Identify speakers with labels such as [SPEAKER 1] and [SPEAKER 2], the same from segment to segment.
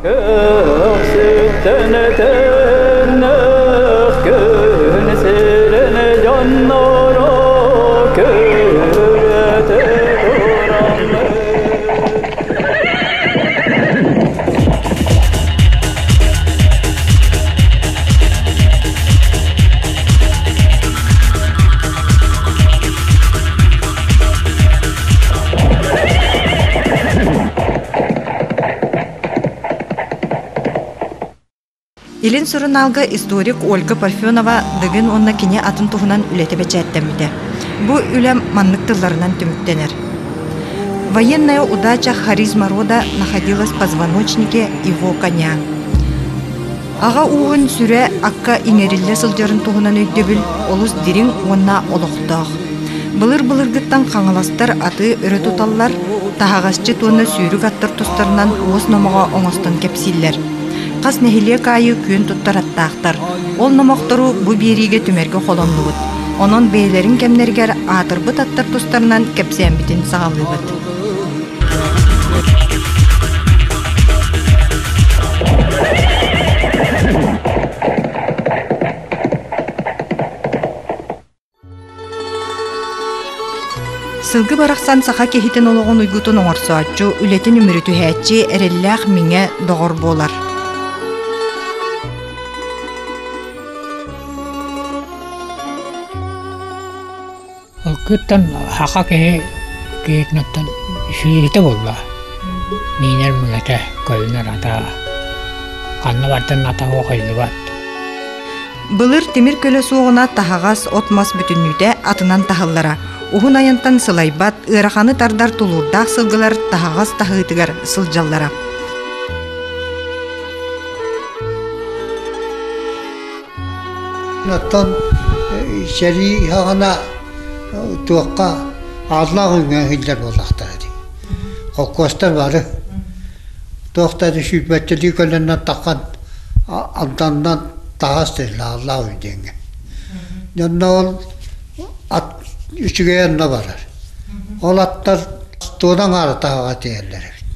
[SPEAKER 1] Күн сирин дьонноро күрүөтэ тураммыт.
[SPEAKER 2] Илин сурунаалга историк Ольга Парфенова Дыгын уонна кини атын туһунан үлэтэ бэчээттэммитэ. Бу үлэм маннык тылларынан түмүктэнэр. Военная удача харизма рода находилась в позвоночнике его коня. Аҕа ууһун сүрэ акка иҥэриллэ сылдьарын туһунан өйдөбүл олус дириҥ уонна олохтоох. Былыр-былыргыттан хаҥаластар аты өрө туталлар, таһаҕасчыт уонна сүүрүк аттар тустарынан уос номоҕо оҥостон кэпсииллэр. Хас нэһилиэк аайы күөн туттар аттаахтар. Ол номохтору бу биэриигэ түмэргэ холоннубут. Онон бэйэлэрин кэмнэригэр аатырбыт аттар тустарынан кэпсээммитин саҕалыыбыт. Сылгы барахсан саха киһитин олоҕун уйгутун оҥорсооччу, үлэтин үмүрүтүһээччи, эрэллээх миҥэ доҕор буолар.
[SPEAKER 3] Ылгыттан саха киһи киһитинэттэн сүөһүтэ буолла. Миинэр миҥэтэ, көлүнэр ата, ханна бардын ата суох ыйыллыбат.
[SPEAKER 2] Былыр тимир көлө суоҕуна таһаҕас, от-мас бүтүннүүтэ атынан таһыллара. Уһун айантан сылайбат, ыараханы тардар тулуурдаах сылгылар таһаҕас таһыытыгар сылдьаллара.
[SPEAKER 4] Оттон сэрии саҕана туохха ааллаах үҥэ иһиллэр буоллахтара дии. Холкуостар бары туох да сүүрбэччэлии көлөннөн таххан Алданынан таһаас дииллэр Ааллаах Үҥ диэҥҥэ. Дьонно ол ат үчүгэй онно барар. Ол аттар туона аҥаара таһаҕа тиийэллэр эбит.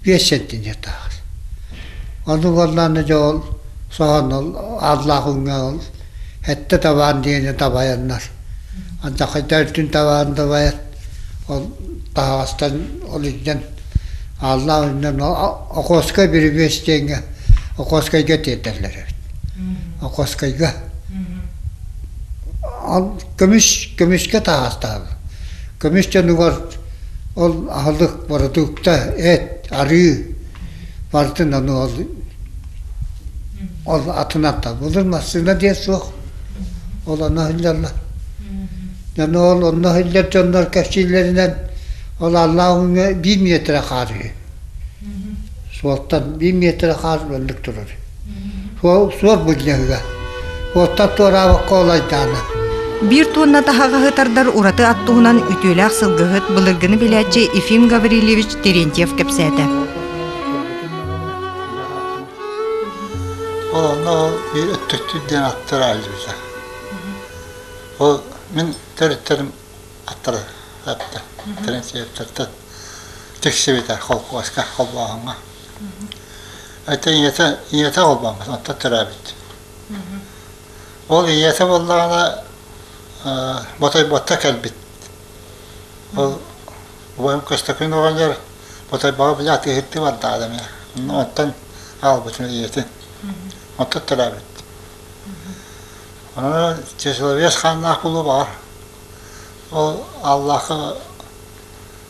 [SPEAKER 4] 5 сантиметр таһаҕас. Ону буоллаҕына дьэ ол соһон ол Ааллаах Үҥҥэ ол сэттэ табаан диэни табайаннар алдьархайдар үрдүн табаан дабайан ол таһаҕастан ол илдьэн Ааллаах Үҥнэн Охотскай Бүрүбүөс диэҥҥэ Охотскайга тиэрдэллэр эбит. Охотскайга. Ол көмүс көмүскэ таһаҕастаабыт. Көмүс дьонугар ол аһылык бородуукта, эт, арыы барытын ону ол ол атын аттар. Былыр массыына диэн суох. Ол онно сылдьаллар. Дьону ол онно сылдьар дьоннор кэпсииллэринэн ол Аллаах Үҥэ биир миэтэрэ хаар үһү. Суолтан биир миэтэрэ хаар оннук турар. Суол суол былдьаһыга. Суолтан туораабакка ол айдаана.
[SPEAKER 2] Биир туонна таһаҕаһы тардар ураты ат туһунан үтүөлээх сылгыһыт, былыргыны билээччи Ефим Гаврильевич Терентьев кэпсээтэ.
[SPEAKER 5] Ол онно ол биир өттүктүүр диэн аттар аалдьыбыта. Ол мин төрүттэрим аттара эптэ. Терентьевтэртэн тиксибитэ холкуоска холбооһуҥҥа. Это ийэтэ ийэтэ холбооммут, онтон төрөөбүт. Ол ийэтэ буоллаҕына Ботойботто кэлбит. Ол убайым Көстөкүүн оҕонньор Ботойбоҕо били атыыһыттыы бардаҕа эмиэ. Онтон аҕалбытым ийэтин. Онтон төрөөбүт. Онон тяжеловес хааннаах буолуо баҕар. Ол Аллахы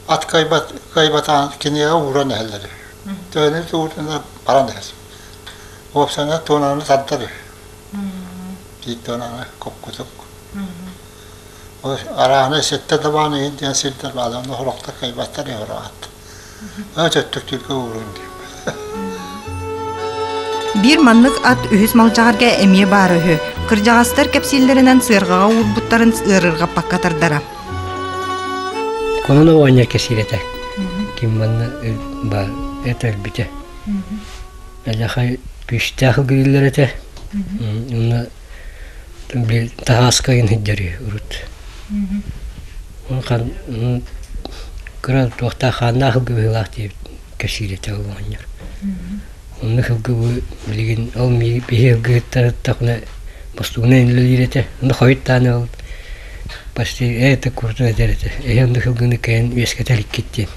[SPEAKER 5] ат кыайбат кыайбатаҕын киниэхэ ууран иһэллэр үһү. Төһөнү уурдунар баран иһэр. Уопсайынан туонаны тардар үһү. Биир туонаны куккутук. Ол арааһынай сэттэ дабаан иһин диэн сирдэр бааллар, онно сорохтор кыайбаттар үһү Ат өттүктүүргэ уурун диэн.
[SPEAKER 2] Биир маннык ат үһүс Малдьаҕарга эмиэ баара үһү. Кырдьаҕастар кэпсииллэринэн сыарҕаҕа уурбуттарын ыарырҕаппакка тардара.
[SPEAKER 6] Конон оҕонньор кэсиир этэ. Ким манна баар это өлбүтэ. Элэхэй күүстээх ылгыйыллар этэ. Онно таһааска ыйын сылдьар урут. Кыра туохтаах хааннаах ылгы быһыылаах диэбит кэпсиир этэ ол оҕонньор. Онно сылгы бу билигин ол биһи ылгыһыттарыттахына бостуугунан үлэлиир этэ. Онно хойут даҕаны ол почти это курдук этэр этэ. Эһи онно сылгыны кыайан үөскэтэ иликкит диэн.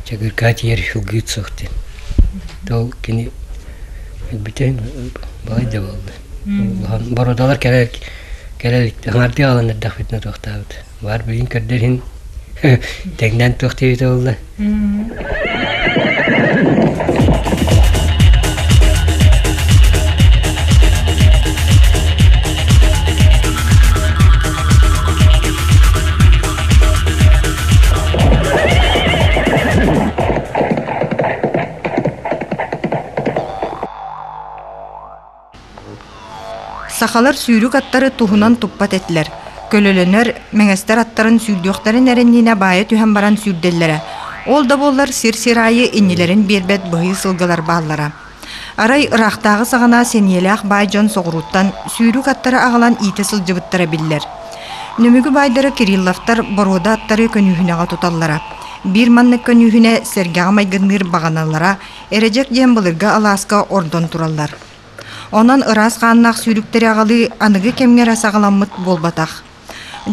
[SPEAKER 6] Чагыркаа тиийэр сылгыыт суох диэн. Ол кини өлбүтэ балай да буолла. Улахан бородалар кэлэ кэлэ хаҥардыы аҕалан эрдэхпитинэ туохтаабыт. Баар билигин көрдөр иһин тэҥнээн туох диэбитэ буолла.
[SPEAKER 2] Сахалар сүүрүк аттары туһунан туппат этилэр. Көлөлөнөр, мэҥэстэр аттарын сүүрдүөхтэрин эрэ иннинэ баайа түһэн баран сүүрдэллэрэ. Ол да буоллар сир-сир аайы иннилэрин биэрбэт быһыы сылгылар бааллара. Арай ыраахтааҕы саҕана сэниэлээх баай дьон соҕурууттан сүүрүк аттары аҕалан иитэ сылдьыбыттара биллэр. Нөмүгү баайдара Кирилловтар боруода аттары көньүүһүнэҕэ туталлара. Биир маннык көньүүһүнэ сэргэҕэ майгынныыр баҕаналара Эрэдьэк диэн былыргы алааска ордон тураллар. Онон ыраас хааннаах сүүрүктэри аҕалыы аныгы кэмҥэ эрэ саҕаламмыт буолбатах.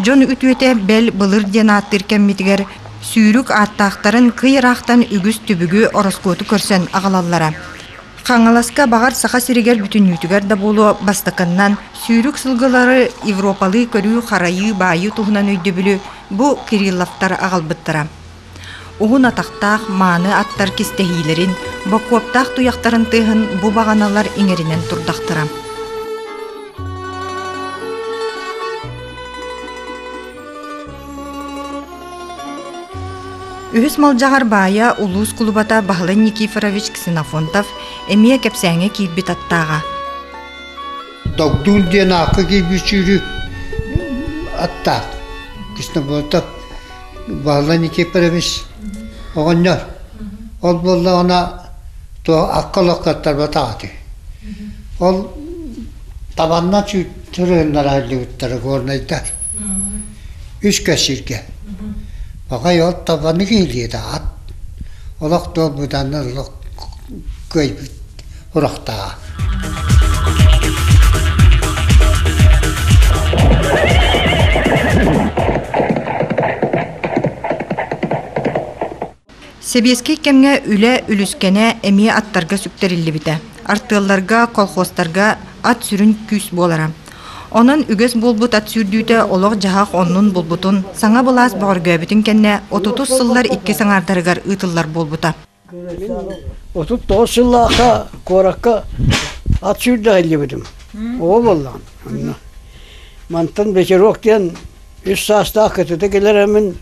[SPEAKER 2] Дьон үтүөтэ бэл былыр диэн ааттыыр кэммитигэр сүүрүк ааттаахтарын кый ыраахтан үгүс түбүгү ороскуоту көрсөн аҕалаллара. Хаҥаласка баҕар Саха сиригэр бүтүннүүтүгэр да буолуо бастакыннан сүүрүк сылгылары европалыы көрүү-харайыы баайыы туһунан өйдөбүлү бу Кирилловтар аҕалбыттара. Уһун атахтаах мааны аттар кистэһиилэрин, бокуоптаах туйахтарын тыаһын бу баҕаналар иҥэринэн турдахтара. Үһүс Малдьаҕар баайа улуус кулубата Баһылай Никифорович Ксенофонтов эмиэ кэпсээҥҥэ киирбит аттааҕа.
[SPEAKER 4] Догдуун диэн аакка киирбит сүүрүк аттаах Ксенофонтов Баһылай Никифорович оҕонньор ол буоллаҕына туох акка олоххо аттарбатах этэ. Ол табанна сүүттэриннэр аһыллыбыттара горнайдар. Үс көс сиргэ. Баҕай ол табаны киһилиэтэ ат. Олох туолбутаннар олох кыайбыт урахтааҕа.
[SPEAKER 2] Сэбиэскэй кэмҥэ үлэ үлүскэнэ эмиэ аттарга сүктэриллибитэ. Артыалларга, колхозтарга ат сүрүн күүс буолара. Онон үгэс буолбут ат сүүрдүүтэ олох-дьаһах оннун булбутун, саҥа былаас бөҕөргөөбүтүн кэннэ отутус сыллар иккис аҥаардарыгар ыытыллар буолбута.
[SPEAKER 7] 39 сыллаахха куоракка ат сүүрдэ иһиллибитим. Оҕо буоллаҕым. Онно. Мантан Вечерок диэн үс саастаах кытыта кэлэр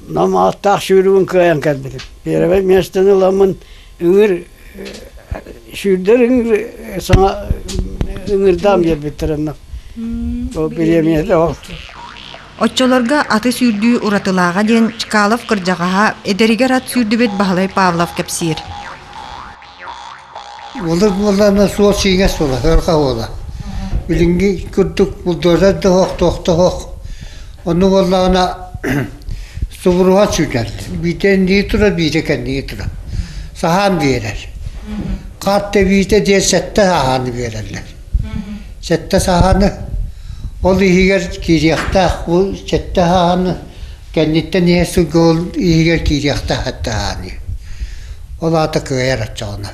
[SPEAKER 7] нам ааттаах сүүрүгүн кыайан кэлбитим. Первое миэстэни ыламмын ыҥыр сүүрдэр ыҥыр саҥа ыҥырдаан биэрбиттэр онно. Ол бириэмийэтэ ол.
[SPEAKER 2] Оччолорго аты сүүрдүү уратылааҕа диэн Чкалов кырдьаҕаһа, эдэригэр ат сүүрдүбүт Баһылай Павлов кэпсиир.
[SPEAKER 4] Былыр буоллаҕына суол сииҥэс буола, ыарха буола. Билиҥҥи курдук булдуорар да оһох, туох да оһох. Онно буоллаҕына субуруһа сүүтэр. Биитэ иннии турар, биитэ кэннии турар. Саһаан биэрэр. Хаар тэбиитэ диэн сэттэ саһааны биэрэллэр. Сэттэ саһааны ол иһигэр киириэхтээх бу сэттэ саһааны кэнниттэн иһэр сылгы ол иһигэр киириэхтээх сэттэ саһааны. Ол аата кыайар оччоҕуна.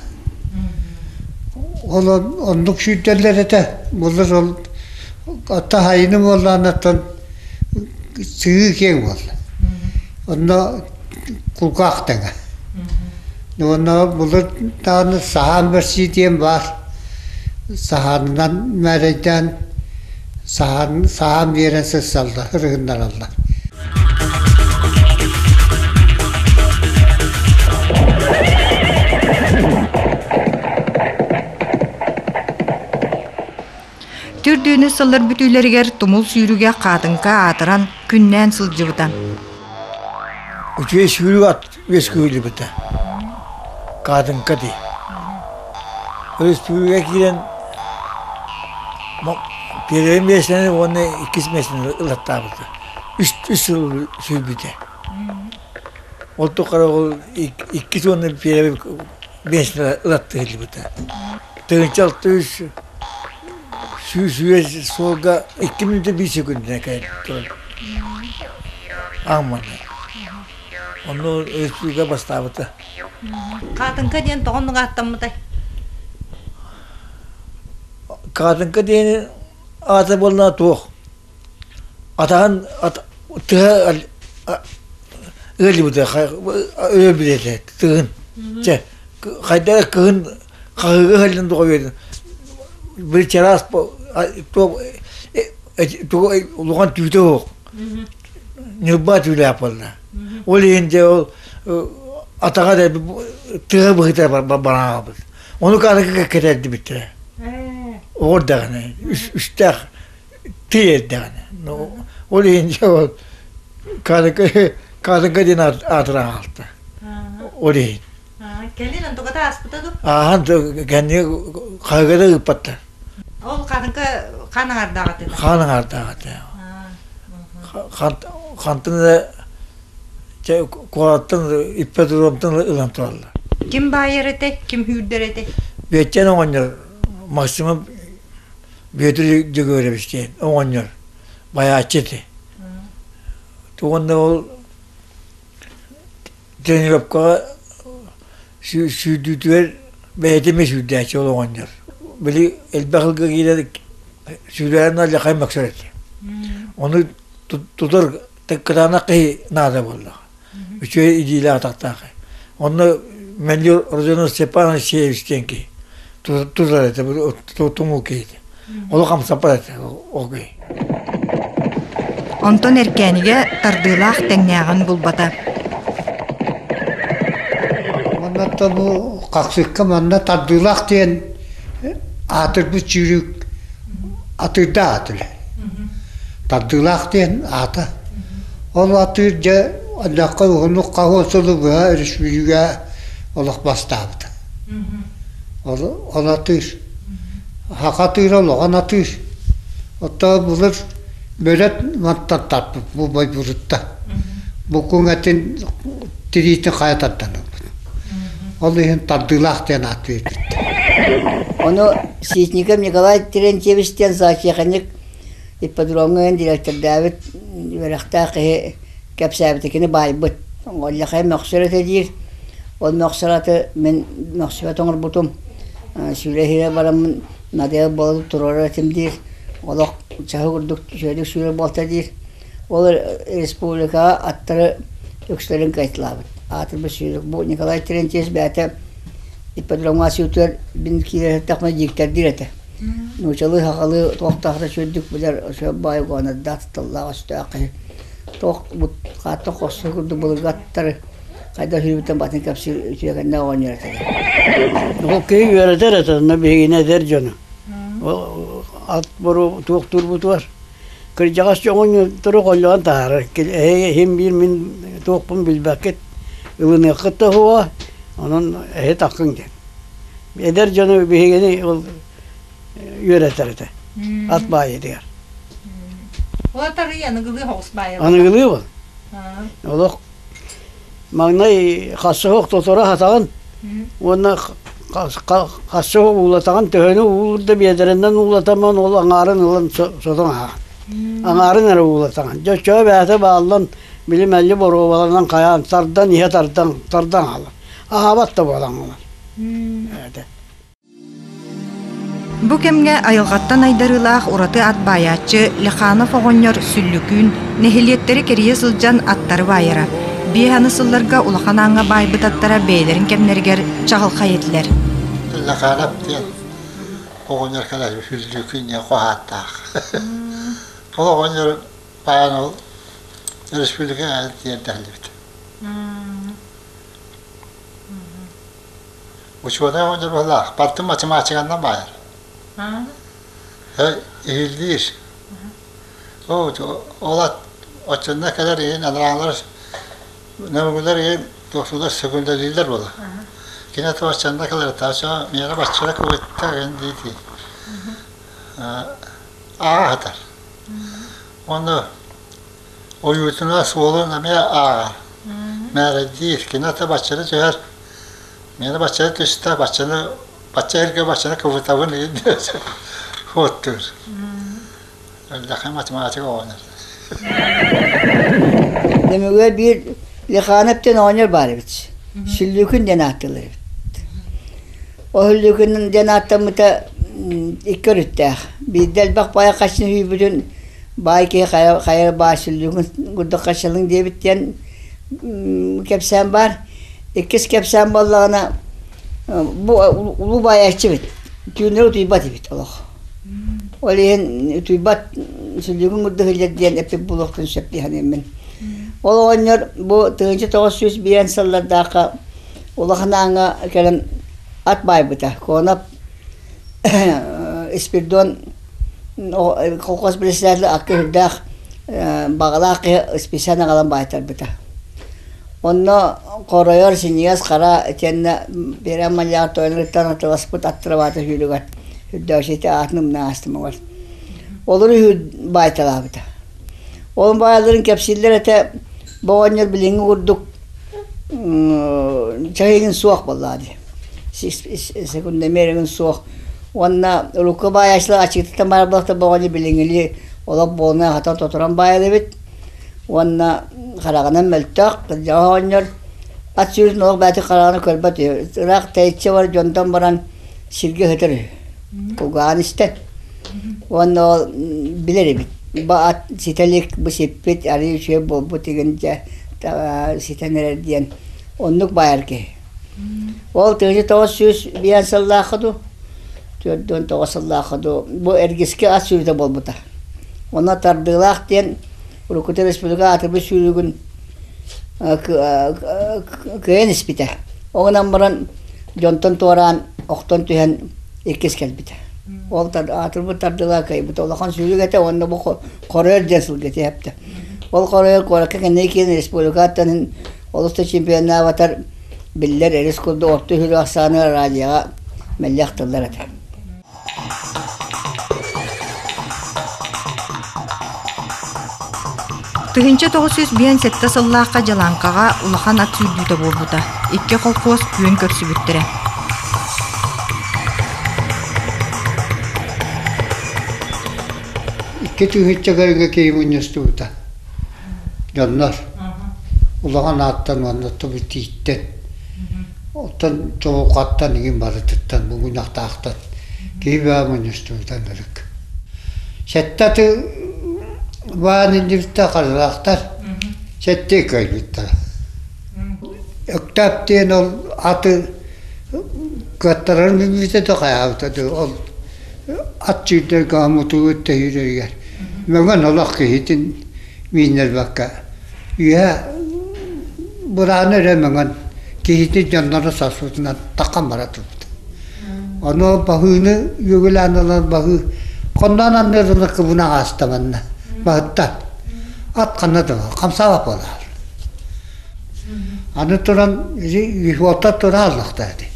[SPEAKER 4] Ол оннук сүүрдэллэр этэ. Былыр ол оттон хайыны буоллаҕына сыһыы киэҥ буолла. Онно кулгаах тэҥэ. Уонна былыр даҕаны саһаан бэрсии диэн баар. Саһаанынан мээрэйдээн саһаан, саһаан биэрэн сырсаллар, ырыгыннараллар.
[SPEAKER 2] Түрдүүнү сыллар бүтүүлэригэр тумул сүүрүгэ хаатыҥка аатыран күннээн сылдьыбыта.
[SPEAKER 7] Үчүгэй сүүрүк ат үөскүүлүбүтэ. Хаатыҥка дии. Өрөспүүбүлүкэ киирэн первый миэстэни уонна иккис миэстэни ылаттаабыта. Үс үс сыл сүүрбүтэ. Ол тухары ол иккис уонна первый Биэс ылаттыһыллыбыта. 1600 100 суолга 2 мүнүүтэ 1 секундина кэлэн турар. Ааммана. Онно республика бастаабыта.
[SPEAKER 2] Хаатыҥка диэн тоҕо оннук ааттаммытай?
[SPEAKER 7] Хаатыҥка диэн аата буолла туох. Атаҕын тыһа ыалдьыбыта өлбүт тыгын. Чэ, хайдах кыһын хаһыыга ыһыллан тоҕо биэрдин. Били чараас тугу улахан түүтэ суох. Ньылбаа түүлээх буолла. Ол иһин дьэ ол атаҕа да тыа быһыта бараабыт. Ону каатыка кэтэрдибиттэрэ. Оҕор даҕаны үстээх тыы эрдэҕинэ. Ол иһин дьэ ол каатыка каатыка диэн аатыран хаалта. Ол иһин.
[SPEAKER 2] Кэлин онтуката ааспыта дуу?
[SPEAKER 7] Ааһан кэннигэ хаһыга да ыыппаттар.
[SPEAKER 2] Ол хаатыҥка хаан аҥаардаах этэ.
[SPEAKER 7] Хаан аҥаардаах этэ. Хантан да куораттан ипподромтан ылан тураллар.
[SPEAKER 2] Ким баайар этэ, ким үүрдэр этэ?
[SPEAKER 7] Бүөччэн оҕонньор Максимов Бүөтүр Дьөгүөрэбич диэн оҕонньор байааччы этэ. Уонна ол тренировкаҕа сүүрдүүтүгэр бэйэтэ эмиэ сүүрдээччи ол оҕонньор. Били элбэх ылга киирэр сүүрээри алдьархай мөксөр этэ. Ону тутар кытаанах киһи наада буоллаҕа. Үчүгэй илиилээх атахтаах. Онно Мэлдьи Родионов Степан Алексеевич диэн киһи тутар этэ, тумул киһитэ. Олох хамсаппат этэ ол киһи.
[SPEAKER 2] Онтон Эркээнигэ тардыылаах тэҥнээҕин булбата.
[SPEAKER 4] Манна бу Хахсыкка манна тардыылаах диэн аатырбыт сүүрүк атыырдаах этилэр. Тардыылаах диэн аата. Ол атыыр дьэ ардахха уһуннук хаһыа сылы быһа өрөспүүбүлүкэ олох бастаабыта. Ол, ол атыыр. Саха атыыра улахан атыыр. Оттон былыр бөлөт мантан тарпыт бу бойбутуттан. Бу куҥэтин тириитин хайа тардан ылбыт. Ол иһин тардыылаах диэн аат биэрбиттэр.
[SPEAKER 8] Ону Ситников Николай Терентьевич диэн зоотехник ипподромҥа дириэктэрдээбит үөрэхтээх киһи кэпсээбитэ кини баайбыт. Олльахай мөхсөр этэ диир. Ол мөхсөр аты мин мөхсүбэт оҥорбутум. Сүүрэ-сүүрэ бараммын Надя буолан туруорар этим диир. Олох чаһы курдук үчүгэйдик сүүрэр буолта диир. Ол республикаҕа аттары үксүлэрин кыайталаабыт. Аатырбыт сүүрүк. Бу Николай Терентьевич бэйэтэ ипподромҥа сүүртүгэр мин киирэ сыттахпына дьиктэрдиир этэ. Нуучалыы, сахалыы туохтаах да сүрдүк билэр өсө баай гонордаах тыллаах өстөөх киһи. Туох бу хааттан хосто курдук былыргы аттары хайдах сүүрбүтүн батын кэпсиир үтүөкэннээх оҕонньор этэ.
[SPEAKER 9] Ол киһи үөрэтэр этэ, онно биһигини эдэр дьону. Ат бору туохтуурбутугар кырдьаҕас дьоҥун холлоон таһаарар. Эһи иһин биир мин туохпун билбэккит, ылыныаххыт да суоҕа, онон эһи таххыҥ диэн. Эдэр дьону биһигини ол үөрэтэр этэ. Ат баайытыгар.
[SPEAKER 2] Ол атарый аныгылыы соҕус баайа.
[SPEAKER 9] Аныгылыы бол. Олох маҥнай хассоһуох тоторо хатаҕын уонна хассоһуох уулатаҕын төһөнү уулуур да биэдэрэннэн уулатаман ол аҥаарын ылан сотон аһаҕын. Аҥаарын эрэ уулатаҕын. Дьэ оччоҕо бэйэтэ бааллан били мэлдьи боруобаланан хайаан тардан иһэ тардан тардан хаалар. Аһаабат да буолан ылар. Этэ.
[SPEAKER 2] Бу кэмҥэ айылҕаттан айдарыылаах ураты ат баайааччы Леханов оҕонньор Сүллүкүүн нэһилиэктэри кэрийэ сылдьан аттары баайара. Биэс аны сылларга Улахан Ааҥҥа баайбыт аттара бэйэлэрин кэмнэригэр чаҕылхай этилэр.
[SPEAKER 5] Леханов диэн оҕонньор кэлэр Сүллүкүүн диэн хоһааттаах. Ол оҕонньор баайан ол республика тиэрдэллибит. Учуонай оҕонньор быһыылаах, балтым математиканнан баайар. Иһиллиир. Ол оччонно кэлэр иһин анараалар нөмүгүлэр иһин туохтуулар сөбүлэлииллэр буола. Кини ата оччонно кэлэр таача миэрэ баччара кыбытта иһин диити ааһатар. Онно ойуутуна суолун эмиэ ааҕар. Мээрэйдиир. Кини ата баччара түһэр. Миэнэ бачча түстэ, баччаны бачча эргэ баччаны кыбытабын оттуур. Өллөххө математика оҕонор.
[SPEAKER 8] Нөмүгэр биир Лиханов диэн оҕонньор баар эбит. Сүллүүкүн диэн ааттыыллар эбит. Ол Сүллүүкүн диэн ааттаммыта икки өрүттээх. Биирдэ элбэх баай хаччыны сүүйбүтүн баай киһи хайа, хайа баай сүллүүкүн курдук хаччылыҥ диэбит диэн кэпсээн баар. Иккис кэпсээн буоллаҕына бу улуу баайааччы эбит. Түүннэри утуйбат эбит олох. Ол иһин утуйбат сүллүүкүн курдук иһиллэр диэн эппит буолуохпун сөп дии саныыммын. Ол оҕонньор бу 1905 сыллардаахха улахан ааҥҥа кэлэн ат баайбыта. Куонап Испирдон колхоз председателэ акка сүрдээх баҕалаах киһи специально аҕалан баайтарбыта. Онно хоройор синньигэс хара итиэннэ Биэрэ Малльаҕар тойонуттан атыласпыт аттырабаата сүүрүгэр үрдээччити аатын умна аастым оҕор. Олору үһү баайталаабыта. Ол баайларын кэпсииллэр этэ бу оҕонньор билиҥҥи курдук чаһыыгын суох буоллаҕа дии. Секундомерыгын суох. Уонна урукку баайааччылар аччыктан баар буолта бу оҕонньор билиҥҥилии олох буолунай хатан тоторон баайар эбит. Уонна хараҕынан мөлтөх, кырдьаҕас оҕонньор ат сүүрүн олох бэйэтин хараҕынан көрбөт үһү. Ыраах тэйиччи бар дьонтон баран сиргэ сытар үһү. Кулгааҕын истэн. Уонна ол билэр эбит. Бу ат ситэ илик, бу сиппит, арыый үчүгэй буолбут игин дьэ ситэн эрэр диэн оннук баайар киһи. Ол 1905 сыллаахха дуу, 49 сыллаахха дуу бу Эргискэ ат сүүрүүтэ буолбута. Онно тардыылаах диэн уруккута республика аатырбыт сүүрүгүн кыайан испитэ. Ол гынан баран дьонтон туораан охтон түһэн иккис кэлбитэ. Ол аатырбыт тардыылаах кыайбыта. Улахан сүүрүк этэ уонна бу Хоройор диэн сылга этиһэптэ. Ол Хоройор куоракка кэнники киин республикаттан олус да чемпионнаабатар биллэр эрис курдук орто үһүрү ахсааныгар радиоҕа мэлдьи ахтыллар этэ.
[SPEAKER 2] 1957 сыллаахха Дьалаҥкаҕа улахан ат сүүрдүүтэ буолбута. Икки колхоз күөн көрсүбүттэрэ.
[SPEAKER 4] Икки тыһыынча көрүҥэ киһи мунньустубута. Дьоннор улахан ааттан уонна тииттэн оттон чоҕулҕаттан игин барытыттан муҥунахтаахтан киһи бөҕө мунньустубута ынырык. Сэттэ аты баан иннибиттэн харылаахтар сэттиэ кыайбыттара. Өктөөп диэн ол аты кыаттарарын билбитэ да хайаабыта да ол ат сүүрдэргэ мутугу тэһиирэригэр мөҥөн олох киһитин мииннэрбэккэ үөһэ бурааны эрэ мөҥөн киһитин дьонноро саспытынан таххан бара турбут. Ону баһыыны үөгүлээн ылан баһыы хонноон анныырына кыбына ааста манна баһытта ат ханна да хамсаабат буолаар. Аны туран уоттар тура аллахтар ити.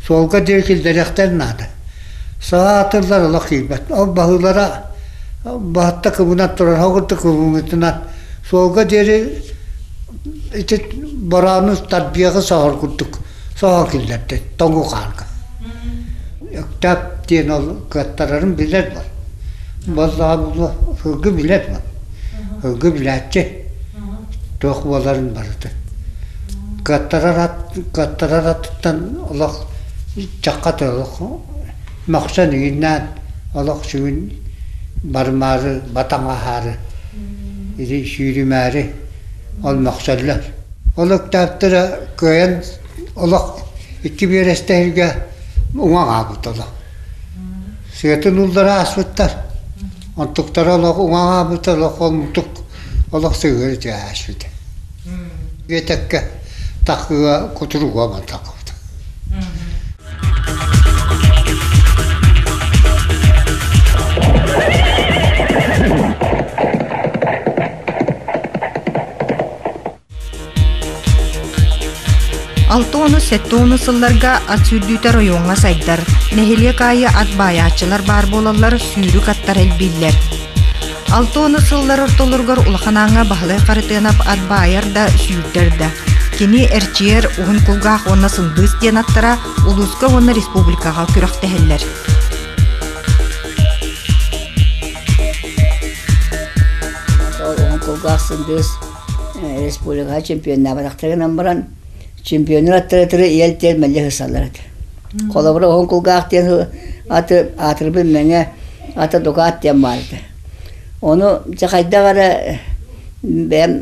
[SPEAKER 4] Суолга диэри киллэриэхтэрин наада. Саатыллар олох киирбэт. Ол баһыылара баһытта кыбынан турар, хоҕурда кыбыммытынан суолга диэри ити бороону тарбыйаҕы соһор курдук соһо киллэрдэ тоҥу хаарга. Өктөөп диэн ол кыаттарарын билэр бол. Боллоҕо булуо сылгы билэр бол. Сылгы билээччи. Туох буоларын барыта. Кыаттарар ат кыаттарар аттыттан олох чахха олох мөхсөн иҥиннээн олох сүгүн барымаары батаҥаһаары или сүүрүмээри ол мөхсөллөр. Ол өктөөптөрө кыайан олох икки биэрэстэһиргэ уҥа хаалбыт олох. Сыатын уллара ааспыттар. Онтуктара олох уҥа хаалбыт олох онтук олох сыһыары түһээспитэ. Биэтэккэ тахыга кутуруга мантакыбыт.
[SPEAKER 2] 6-10 сылларга ат сүүрдүүтэ оройуоҥҥа сайдар. Нэһилиэк аайы ат баайааччылар баар буолаллар, сүүрүк аттар элбииллэр. 6 сыллар ортолоругар Улахан Ааҥҥа Баһылай Харытыанап ат баайар да, сүүрдэр да. Кини эрчийэр уһун кулгаах уонна сындыыс диэн аттара улууска уонна республикаҕа күрэхтэһэллэр.
[SPEAKER 8] Уһун кулгаах сындыыс республикаҕа чемпионнаабатахтар гынан баран чемпионнар аттара иэл-тиэл мэлдьи сырсаллар этэ. Холобура уһун кулгаах диэн аты аатырбыт мэҥэ ата дукаат диэн баар этэ. Ону дьэ хайдах эрэ бэйэм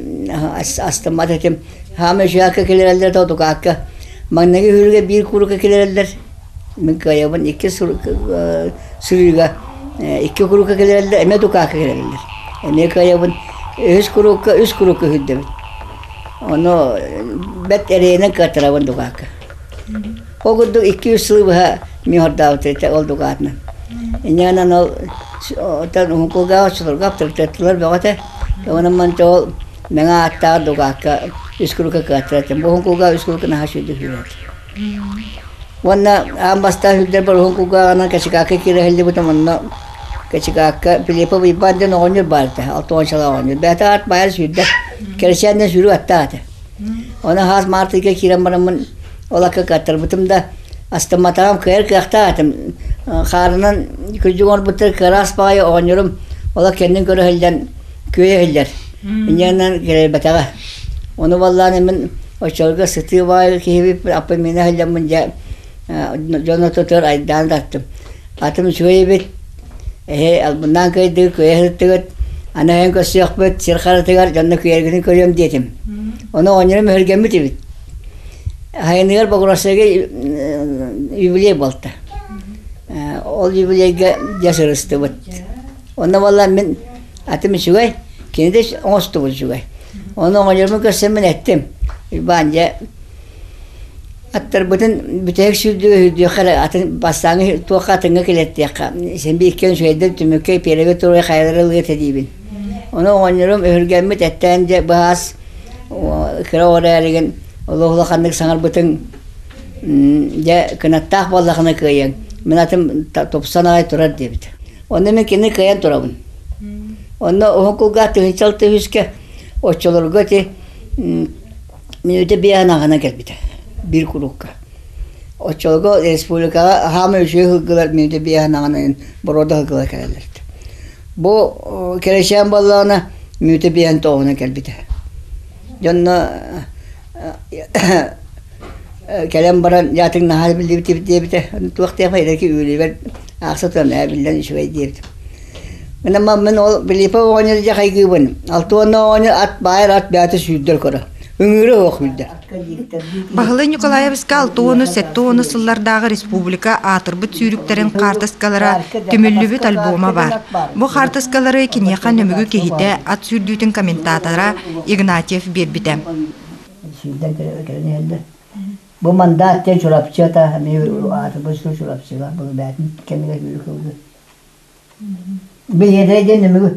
[SPEAKER 8] астыммат этим. Хаама үчүгэйкэ киллэрэллэр да дукаакка. Маҥнайгы үһүрүгэ биир курука киллэрэллэр. Мин кыайабын икки сырыыга икки курука киллэрэллэр, эмиэ дукаакка киллэрэллэр. Эмиэ кыайабын үһүс курукка үс курукка үһүрдэбин. Ону бэрт эрэйинэн кыаттарабын дукаакка. Ол курдук икки-үс сылы быһа мин хордаабыт этэ ол дукаатынан. Инньэ ол оттон уһун оччолорго аптарытыаттылар бөҕө этэ. Онон манча ол мэҥэ ааттаах дукаакка үс курука кыаттар этим. Бу уһун кулгаах үс курука наһаа үчүгэйдик үһүрэр. Уонна аан бастаан үһүрдэр уһун кулгааҕынан Качикаакка киирэ сылдьыбытым онно Качикаакка Филиппов Уйбаан диэн оҕонньор баар этэ, алтуончалаах оҕонньор. Бэйэтэ аат баайар сүүрдэ. Кэрэчээннэн сүүрүк аттаах этэ. Ону хаас маартыйга киирэн бараммын ол акка кыаттарбытым да астымматаҕым кыайар кыахтаах этим. Хаарынан күрдьүк оҥорбуттар кыараас баҕайы оҕонньорум ол кэннин көрө сылдьан күөйэ иһиллэр. Инньэ кэлэрбэтэҕэ. Ону баллаан мин оччолорго сытыы баҕайы киһибит аппын миинэ сылдьаммын дьэ дьон ортотугар айдаан тартым. Атым үчүгэй эбит, эһи албыннаан кыайдыгыт, күөйэ сырыттыгыт, аны эһэн көрсүөхпүт, сир харатыгар дьонно күөйэргитин көрүөм диэтим. Ону оҕонньорум өһүргэммит эбит. Айаныгар Богородскайга юбилей буолта. Ол юбилейга дьэ сырыстыбыт. Онно буолла мин атым үчүгэй, кини да оҥостубут үчүгэй. Ону оҕонньорбун көрсөммүн эттим. Уйбаан дьэ аттарбытын бүтэһик сүүрдүүгэ сүүрдүөххэ эрэ атын бастааҥҥы туохха атыҥҥа килэртиэххэ. Син биир иккиэн үчүгэйдэр түмүккэ пиэрэгэ туруой хайалара ылыа этэ диибин. Ону оҕонньорум өһүргэммит эттээн дьэ быһаас кыра оҕо эрээригин олох улаханнык саҥарбытыҥ дьэ кынаттаах буоллахына кыайыаҥ. Мин атым тупсан аҕай турар диэбит. Онно мин кини кыайан турабын. Онно уһун кулгаах тыһыынча үскэ оччолорго ити мүнүүтэ биэһин аҕана кэлбитэ биир курукка. Оччолорго республикаҕа хаама үчүгэй сылгылар мүнүүтэ биэһин аҕана боруода сылгылар кэлэллэр. Бу кэрэчээн буоллаҕына мүнүүтэ биэһин тоҕуһунан кэлбитэ. Дьонно Кэлэн баран дьаатыҥ наһаа биллибит диэбитэ. Туох диэхпэй эрэки үүрүүбэр аахса туран ээ биллэн үчүгэй диэбитим. Мин мин ол Филиппов оҕонньору дьэ хайгыыбын. Алтуонна оҕонньор ат баайар ат бэйэтэ сүүрдэр көрө. Ыҥыыры суох билдэ.
[SPEAKER 2] Баһылай Николаевичка алта сэттэ уону сыллардааҕы республика аатырбыт сүүрүктэрин хаартыскалара түмүллүбүт альбома баар. Бу хаартыскалары киниэхэ Нөмүгү киһитэ ат сүүрдүүтүн комментатора Игнатьев биэрбитэ.
[SPEAKER 8] Сүүрдэн кэлэн иһэллэр. Бу мандаат диэн Чурапчы ата эмиэ аатырбыт сыл Чурапчыга бу бээтин кэмигэр үүрүк ылгы. Билиэдэрэй диэн нөмүгү.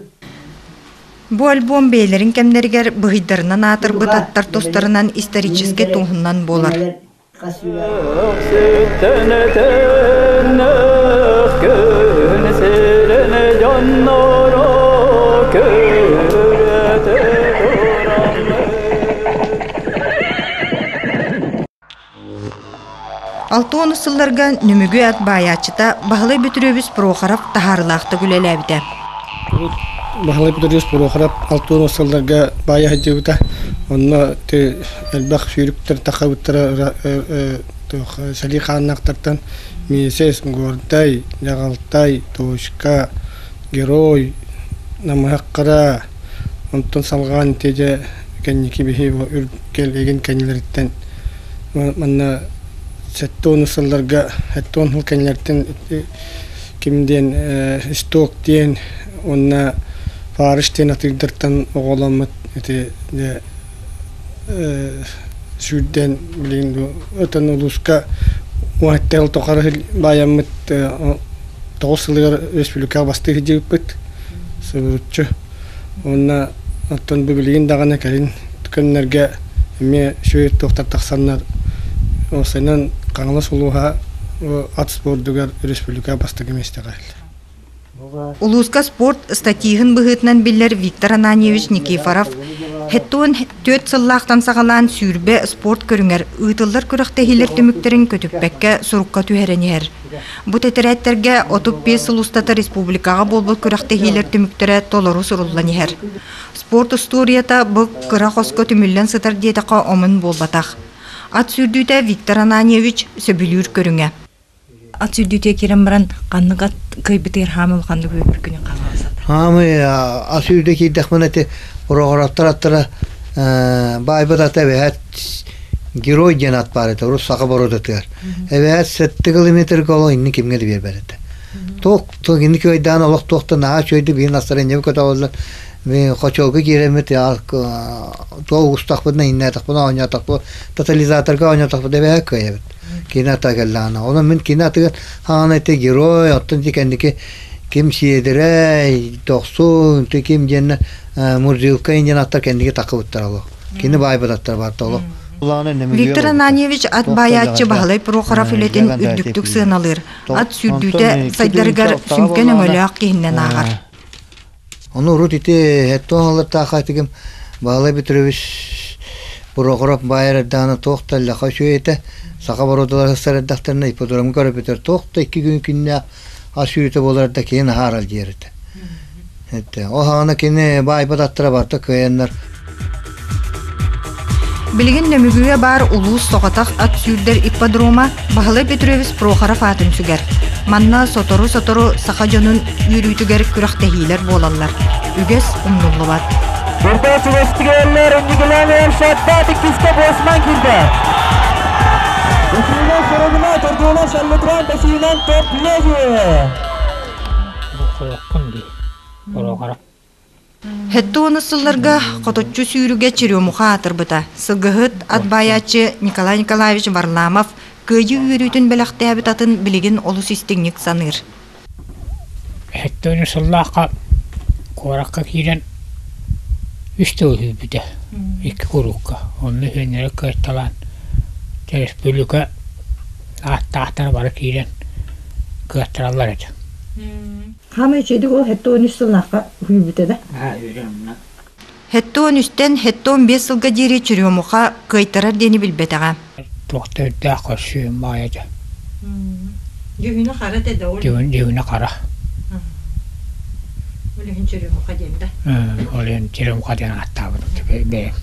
[SPEAKER 2] Бу альбом бэйэлэрин кэмнэригэр быһыйдарынан аатырбыт аттар тустарынан историческай туоһунан буолар. Алта сылларга Нөмүгү ат баайааччыта Баһылай Бөтүрүөбүс Прохоров таһаарыылаахтык үлэлээбитэ.
[SPEAKER 10] Баһылай Петрович Прохоров алта сылларга баайа сылдьыбыта. Онно элбэх сүүрүктэр тахабыттара сэлии хааннаахтартан Миисэс, Гордай, Дьаҕалтай, Точка, Герой, Намыһаххара, онтон салҕаан ити дьэ кэнники биһи үргэл кэннилэриттэн манна 70 сылларга 70 сыл кэннилэриттэн ким диэн исток диэн уонна Фарыш диэн атыырдартан оҕоломмут ити дьэ сүүрдэн билигин өтөн улууска уһаттал тухары баайаммыт тоҕус сылыгар республикаҕа бастыы сылдьыбыппыт субуруччу уонна оттон бу билигин даҕаны кэлин күннэргэ эмиэ үчүгэй туохтар тахсаннар уопсайынан Хаҥалас улууһа ат спордугар республика бастакы миэстэҕэ
[SPEAKER 2] Улууска спорт статиһын быһыытынан биллэр Виктор Ананьевич Никифоров Хеттуон түөрт сыллаахтан саҕалаан сүүрбэ спорт көрүҥэр ыытыллар күрэхтэһиилэр түмүктэрин көтүппэккэ сурукка түһэрэн иһэр. Бу тэтэрээттэргэ 35 сыл устата республикаҕа буолбут күрэхтэһиилэр түмүктэрэ толору суруллан иһэр. Спорт устуоруйата бу кыра хоско түмүллэн сытар диэтэххэ омун буолбатах. Ат сүүрдүүтэ Виктор Ананьевич сөбүлүүр көрүҥэ. Ат сүүрдүүтэ киирэн баран ханнык ат кыайбытыгар хаамы улаханнык үөрбүккүнүн хаалсата.
[SPEAKER 4] Хаамы ат сүүрдэ киирдэхпинэ ити Прохоровтар аттара баайбыт ата эбэһээт герой диэн ат баар этэ урут саха боруодатыгар. Эбэһээт сэттэ километрга олох инни кимҥэ да биэрбэт этэ. Туох туох инники өйдөөн олох туохта наһаа үчүгэйдик биир настарыанньабы көтөҕөллөр хочуолга киирэммит туох угустахпытына иннээтахпына оонньоотохпут тотализаторга оонньоотохпут эбэһээт кыайабыт. Кини ата кэллэҕинэ. Онон мин кини атыгар хаана ити герой, оттон ити кэнники ким сиэдэрэй, дохсун, ити ким диэннэ Мурзилка диэн аттар кэнники такыбыттар олох. Кини баайбыт аттар бар толох.
[SPEAKER 2] Виктор Ананьевич ат баайааччы Баһылай Прохоров үлэтин үрдүктүк сыаналыыр. Ат сүүрдүүтэ сайдарыгар сүҥкэн өҥөлөөх киһинэн ааҕар.
[SPEAKER 4] Ону урут ити хеттон аллартаахха тигим Баһылай Петрович Прохоров баайар эрдэҕинэ туох да лаха үчүгэй этэ. Саха боруодалар сыстар эрдэхтэринэ ипподромҥа көрөпүтэр туох да икки күн күннээх ас сүүрүтэ буолар да кини наһаа диэр этэ. Этэ. Ол хаҕана кини баайбат аттара барыта кыайаннар.
[SPEAKER 2] Билигин Нөмүгүгэ баар улуус соҕотох ат сүүрдэр ипподрома Баһылай Петрович Прохоров аатын сүгэр. Манна сотору-сотору саха дьонун үөрүүтүгэр күрэхтэһиилэр буолаллар. Үгэс умнуллубат.
[SPEAKER 1] Бурда иннигилээн шаттаат иккискэ Босман киирдэ. Үсүнэн сорогуна төрдүөнэн шаллытран бэсиинэн топ лезвие.
[SPEAKER 3] Бу хоyokкун дии. Прохоров.
[SPEAKER 2] Хэтти уонус сылларга хоточчу сүүрүгэ Черемуха аатырбыта. Сылгыһыт ат баайааччы Николай Николаевич Варламов кыайыы үөрүүтүн бэлэхтээбит атын билигин олус истиҥник саныыр.
[SPEAKER 3] Хэтти сыллаахха куоракка киирэн үс тыл үһүйбүтэ икки куруукка. Онно үһүөннэрэ кыайталаан республика ааттаахтара бары киирэн кыаттараллар этэ.
[SPEAKER 2] Хаамай үчүгэйдик ол 73 сыллаахха уһуйбута да? 73-тэн 75 сылга диэри Черемуха кыайтарар диэни билбэтэҕэ.
[SPEAKER 3] Туох да үрдээх көрсүөм баайа дьэ.
[SPEAKER 2] Дьүһүнэ хара этэ да ол?
[SPEAKER 3] Дьүһүнэ хара.
[SPEAKER 2] Ол иһин Черемуха диэн да?
[SPEAKER 3] Ол иһин Черемуха диэн ааттаабытым бэйэм.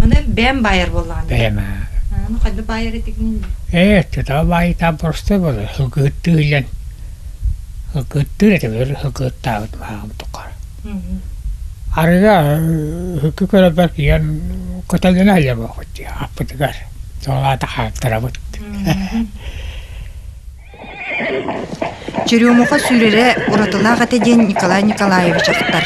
[SPEAKER 2] Аны бэйэм баайар буоллаҕын?
[SPEAKER 3] Бэйэм.
[SPEAKER 2] Аны хайда баайар этигин?
[SPEAKER 3] Ээ, тутаа баайытаа просто буолар. Сылгыһыттыы иһиллэн Ыккыттыыр этим, өр ыккыттаабыт мааҕым тухары. Арыга ыккы көрөбөр киирэн көтөллөнө сылдьар буолбут дии аппытыгар. Сол аата хааттарабыт.
[SPEAKER 2] Черемуха сүүрэрэ уратылаах этэ диэн Николай Николаевич ахтар.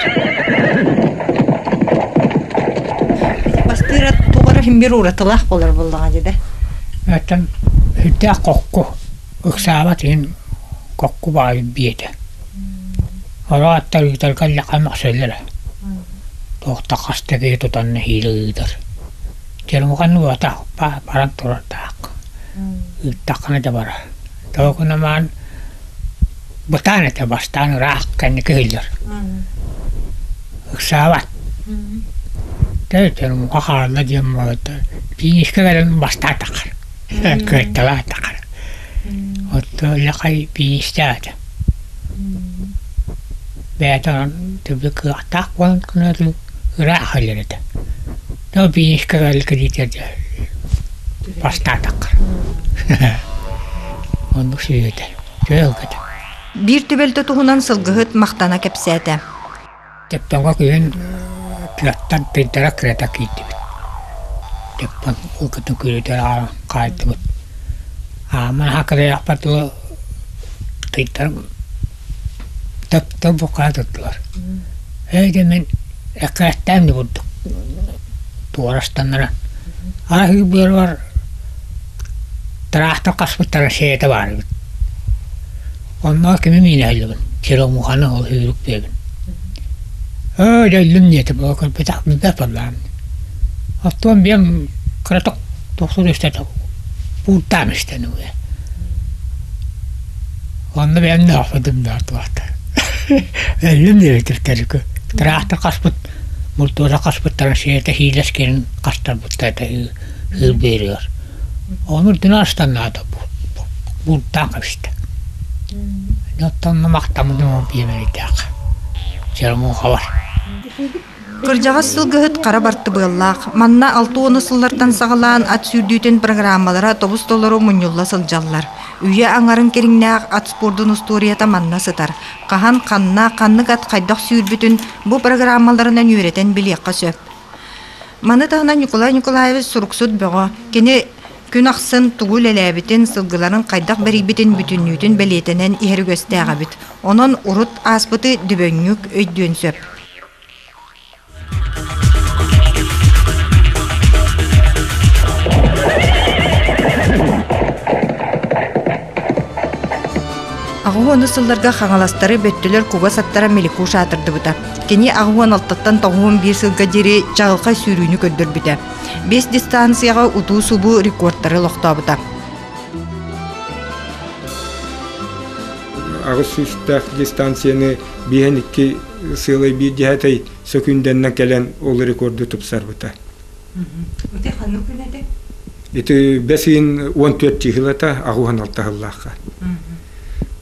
[SPEAKER 2] Бастыыра туох эрэ иһин биир уратылаах буолар буоллаҕа дии да.
[SPEAKER 3] Оттон сүрдээх хокку ыксаабат иһин кокку баайын биэтэ. Оро аттар ыытарга иллэххэ мөхсөллөрө. Туохта хаста киһи тутан нэһиилэ ыытар. Чермухан уота баран турардаах. Ыыттаххына да барар. Тоокунамаан бытаан этэ бастаан ыраах кэнники иһиллэр. Ыксаабат. Тэ чермуха хаалла диэн буолта. Финишка кэлэн бастаатаххар. Кыайталаатаххар. Отто лахай пиистээтэ. Бэйэтэ онон түбүк кыахтаах буолан кынатын ыраах өлөр этэ. То пиискэ кэлитэрдэ бастаатаххар. Оннук сүүйэтэ. Чөөлгөтө.
[SPEAKER 2] Биир түбэлтэ туһунан сылгыһыт махтана кэпсээтэ.
[SPEAKER 3] Тэптоҥҥо күһүн тыаттан тыйдара кырата киирдибит. Тэппон ылгытын күрүтэр хаайдыбыт. Ааман хакырайахпар дылы тыйдарым тэптон буккаа туттулар. Ээ дьэ мин эккирэттээн да курдук туора ыстаннаран аһыы быарбар тыраахтар хаспыттара сиэтэ баар эбит. Онно кими миинэһэллибин, Черемуханы ол сүүрүк диэбин. Ээ, дьэ иллим диэтэ, бу көрбөтөх билбэт буоллаҕым. Оттон биэм кыратык тохсун истэ пууртаан истэн үһү. Онно бэйэм да охсудум да туохта. Өллүм диэбитим тэрикү. Тыраахтар хаспыт. Бултуура хаспыттарын сиэтэ хиилэс киирэн хастарбыттар этэ ыыр быарыгар. Ону үрдүнэн астаннаата бултаан кэбистэ. Оттон махтаммытым биэмэлийдээх. Черемухалар.
[SPEAKER 2] Кырдьаҕас сылгыһыт хара бартыбыаллаах. Манна 60 сыллартан саҕалаан ат сүүрдүүтүн программалара тобус-толору мунньулла сылдьаллар. Үйэ аҥарын кэриҥнээх ат спордун устуоруйата манна сытар. Хаһан, ханна, ханнык ат хайдах сүүрбүтүн бу программаларынан үөрэтэн билиэххэ сөп. Маны таһынан Николай Николаевич суруксут бөҕө. Кини күн ахсын тугу үлэлээбитин, сылгыларын хайдах бэрийбитин бүтүннүүтүн бэлиэтэнэн иһэр үгэстээх эбит. Онон урут ааспыты дөбөҥнүк өйдүөн сөп. Аҕыс сылларга хаҥаластары бөттүлэр кугас аттара Меликуш аатырдыбыта. Кини 86-ттан 91 сылга диэри чаҕылхай сүүрүүнү көрдөрбүтэ. Бэс дистанцияҕа утуу-субуу рекордтары олохтообута.
[SPEAKER 11] Аҕыс сүүстээх дистанцияны биэһэн икки сыалай биир дьэһэтэй сөкүүндэннэн кэлэн ол рекорду тупсарбыта.
[SPEAKER 2] Ити ханнык күн этэ?
[SPEAKER 11] Ити бэс ыйын 14 чыһылата 86 сыллаахха.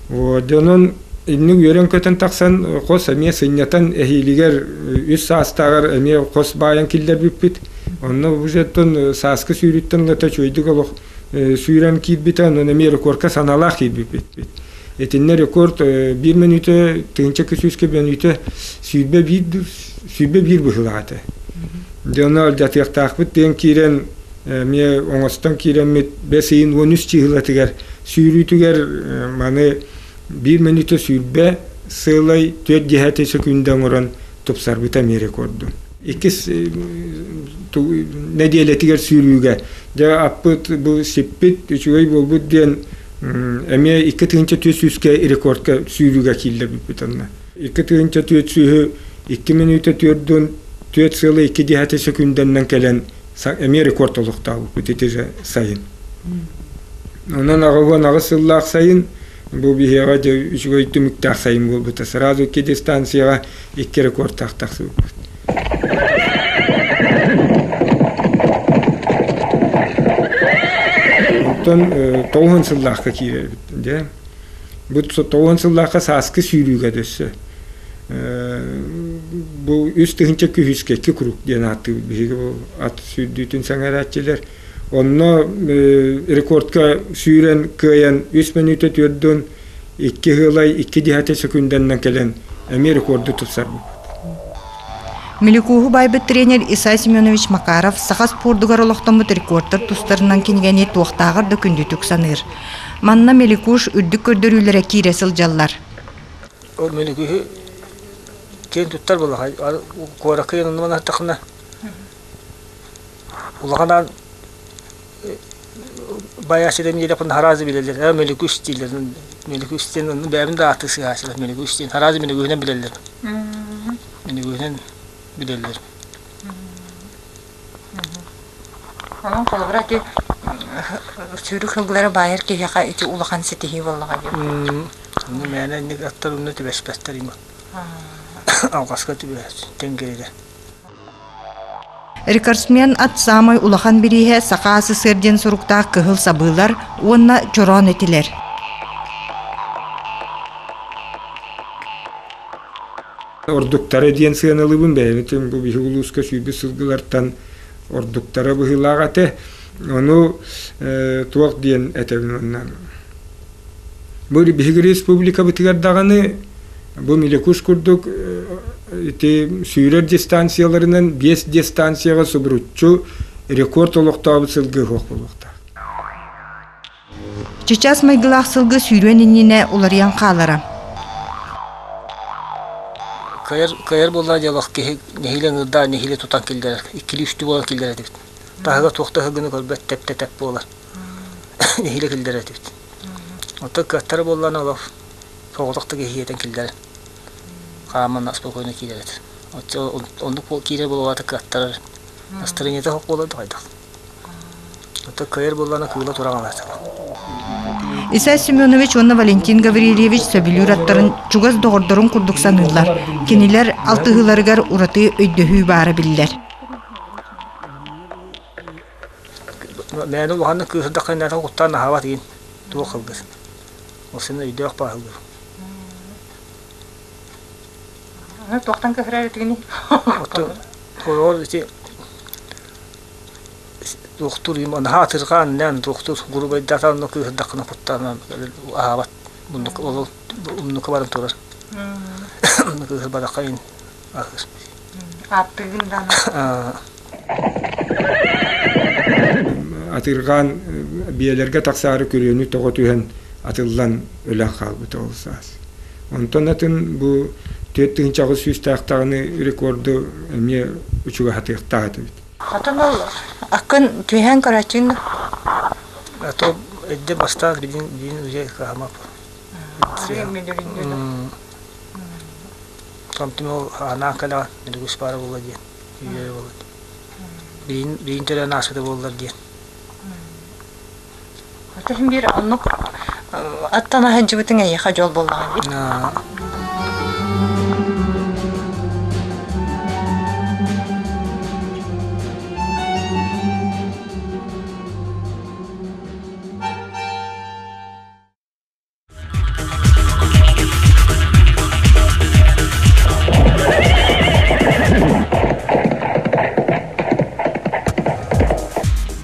[SPEAKER 11] Дьонун инник үөрэн-көтөн тахсан хос эмиэ сынньатан эһиилигэр үс саастааҕар эмиэ хос баайан киллэрбиппит. Онно уже сааскы сүүрүттэн ылата үчүгэйдик олох сүүрэн киирбитэ, онон эмиэ рекордка санаалаах киирбиппит. Итиннэ рекорд биир мүнүүтэ, тыһыынча сүүскэ мүнүүтэ 21, 21 быһыылаах этэ. Дьэ ону алдьатыахтаахпыт диэн киирэн, эмиэ оҥостон киирэммит бэс ыйын 13 чыыһылатыгар сүүрүүтүгэр маны биир мүнүүтэ сүүрбэ сыалай түөрт десятый сөкүүндэ оҥорон тупсарбыта эмиэ рекорду. Иккис нэдиэлэтигэр сүүрүүгэ дьэ аппыт бу сиппит үчүгэй буолбут диэн эмиэ 2400-кэ рекордка сүүрүүгэ кииллэрбиппит онно. 2400-ү 2 мүнүүтэ түөрдүн түөрт сыалы икки десятый сөкүүндэннэн кэлэн эмиэ рекорд олохтообуппут ити же сайын. Онон 88 сыллаах сайын бу биһиэхэ дьэ үчүгэй түмүктээх сайын буолбута. Сразу икки дистанцияҕа икки рекордтаах тахсыбыппыт. Оттон 90 сыллаахха киирэбит дьэ. Бу 90 сыллаахха сааскы сүүрүүгэ дөссө бу үс тыһыынча күһүскэ икки круг диэн ааттыыбыт биһиги бу ат сүүрдүүтүн сэҥээрээччилэр. Онно рекордка сүүрэн кыайан үс мүнүүтэ түөрдүн икки ыһыалай икки десятый сөкүүндэннэн кэлэн эмиэ рекорду тупсарбыт.
[SPEAKER 2] Меликууһу байбыт тренер Исай Семенович Макаров саха спордугар олохтоммут рекордтар тустарынан кинигэни туохтааҕар да күндүтүк саныыр. Манна Меликуш үрдүк көрдөрүүлэрэ киирэ сылдьаллар.
[SPEAKER 12] Ол Меликуһу киэн туттар буоллаха куоракка янныманаттахына улаханан Баясиден елепин харазы билеллер. Меликуш дииллер. Меликуш диэн бэйэбин да ааты сыһаачылар. Меликуш диэн харазы меликуһунан билэллэр. Меликуһунан билэллэр.
[SPEAKER 2] Онон холобура ити сүүрүк сылгылары баайар киһиэхэ ити улахан ситиһии буоллаҕа дии.
[SPEAKER 12] Онно мээнэ инник аттар онно түбэспэттэр има. Алҕаска түбэһэр тэҥгирилэр.
[SPEAKER 2] Рекордсмен ат саамай улахан бирииһэ Саха СССР диэн суруктаах кыһыл сабыылар уонна чороон этилэр.
[SPEAKER 11] Ордуктара диэн сыаналыыбын бэйэбитин бу биһиги улууска сүүрбүт сылгылартан ордуктара быһыылаах этэ. Ону туох диэн этэбин уонна бу биһиги республикабытыгар даҕаны бу Милекуш курдук ити сүүрэр дистанцияларынан биэс дистанцияҕа субуруччу рекорд олохтообут сылгы суох буолуохтаах.
[SPEAKER 2] Чычаас майгылаах сылгы сүүрүөн иннинэ уларыйан хаалара.
[SPEAKER 12] Кыайар, кыайар буоллаҕа дьолох киһи нэһиилэ ыҥырдаан нэһиилэ тутан киллэрэр, иккилии-үстүү буолан киллэрэр этибит. Таһыгар туох да ыһыгыны көрбөт тэп-тэп буолар. Нэһиилэ киллэрэр этибит. Оттон кыаттара буоллаҕына олох соҕотох да киһи иэтэн киллэрэр. Хааман спокойно киирэр этэ. Оччо оннук киирэр буолуоҕа кыаттарар. Настроениета суох буолар да хайдах. Оттон кыайар буоллаҕына кыыла тураҕын.
[SPEAKER 2] Исай Семенович уонна Валентин Гаврильевич сөбүлүүр аттарын чугас доҕордорун курдук саныыллар. Кинилэр алтыһыыларыгар ураты өйдөһүү баара биллэр.
[SPEAKER 12] Мээнэ улаханнык кыыһырдахха иннэтэ куттаан аһаабат игин туох кылгас. Ол син өйдөөх бааһылгыр.
[SPEAKER 2] Туохтан кыһырар этигиний?
[SPEAKER 12] Оттон ол ити туохтуур наһаа атырҕаан нээн туохтуур грубайдаата онно кыыһырдаххына куттаан аһаабат муннук ол умнука баран турар. Кыыһырбатахха ин аһыыр.
[SPEAKER 2] Ааттыгын даҕаны.
[SPEAKER 11] Атырҕаан биэлэргэ тахсаары күрүөнү тоҕо түһэн атыллан өлөн хаалбыта ол саас. Онтон атын бу 4800 таахтаҕыны рекорду эмиэ учугаһатыахтаах этибит.
[SPEAKER 2] Хотон ол аккын түһээн көрөөччүн
[SPEAKER 12] А то эрдэ бастаан билин билин уже кыһамап. Томтум ол анаан кэлэҕин үгүс баара буолла диэн үөрэ буолла. Биин биин төрөөн ааспыта буоллар диэн.
[SPEAKER 2] Атын биир оннук аттана сылдьыбытыҥ эйиэхэ дьол буоллаҕа дии.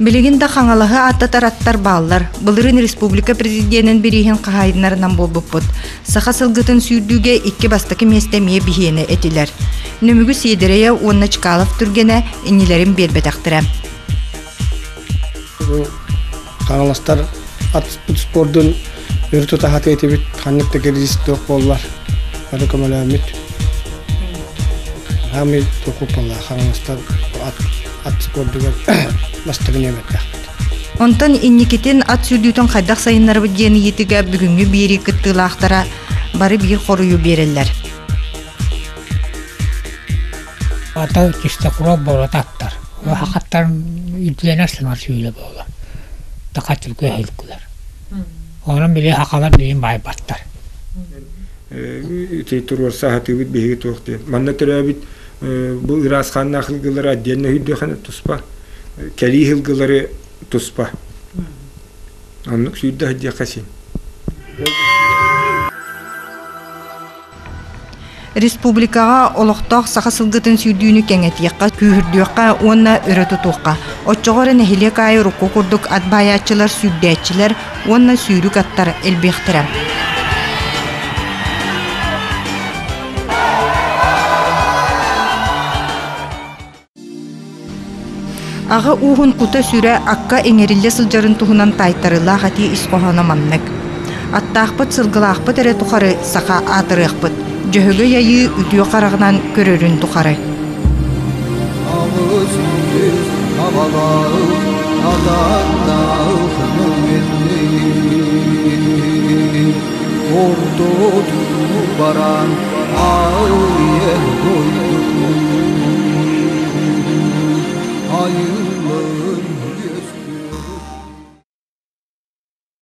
[SPEAKER 2] Билигин да Хаҥалаһы ааттатар аттар бааллар. Былырыын республика президенин бирииһин хаһаайыннарынан буолбуппут. Саха сылгытын сүүрдүүгэ икки бастакы миэстэ эмиэ биһиэнэ этилэр. Нөмүгү Сиэдэрэйэ уонна Чкалов Түргэнэ иннилэрин биэрбэтэхтэрэ.
[SPEAKER 10] Бу Хаҥаластар ат спордун өрө тута сатыы этибит, ханнык да кризис туох буоллар, бары көмөлөөммүт. Хаамый туох Хаҥаластар ат, ат спордугар бастакы ньиэмэттэхпит.
[SPEAKER 2] Онтон инникитин ат сүүрдүүтүн хайдах сайыннарабыт диэн ыйытыыга бүгүҥҥү биэрии кыттыылаахтара бары биир хоруйу биэрэллэр.
[SPEAKER 3] Ата чистокров буола аттар. Хахаттар үрдүлэнэр сымар сүүлэ буола. Такачылгы өһүлгүлэр. Онон били хахалар билин байбаттар.
[SPEAKER 11] Ити туруорса сатыыбыт биһиги туох диэн. Манна төрөөбүт бу ыраас хааннаах ылгылары отдельно өйдүөхэнэ туспа, кэлии ылгылары туспа. Оннук сүүрдэ сылдьыахха син.
[SPEAKER 2] Республикаҕа олохтоох саха сылгытын сүүрдүүнү кэҥэтиэххэ, күүһүрдүөххэ уонна өрө тутуохха. Оччоҕо эрэ нэһилиэк аайы урукку курдук ат баайааччылар, сүүрдээччилэр уонна сүүрүк аттар элбиэхтэрэ. Аҕа ууһун кута-сүрэ акка иҥэриллэ сылдьарын туһунан таайтарыылаах этии ис хоһооно маннык: Аттаахпыт, сылгылаахпыт эрэ тухары саха аатырыахпыт, Дьөһөгөй айыы үтүө хараҕынан көрөрүн тухары.
[SPEAKER 13] Орто баран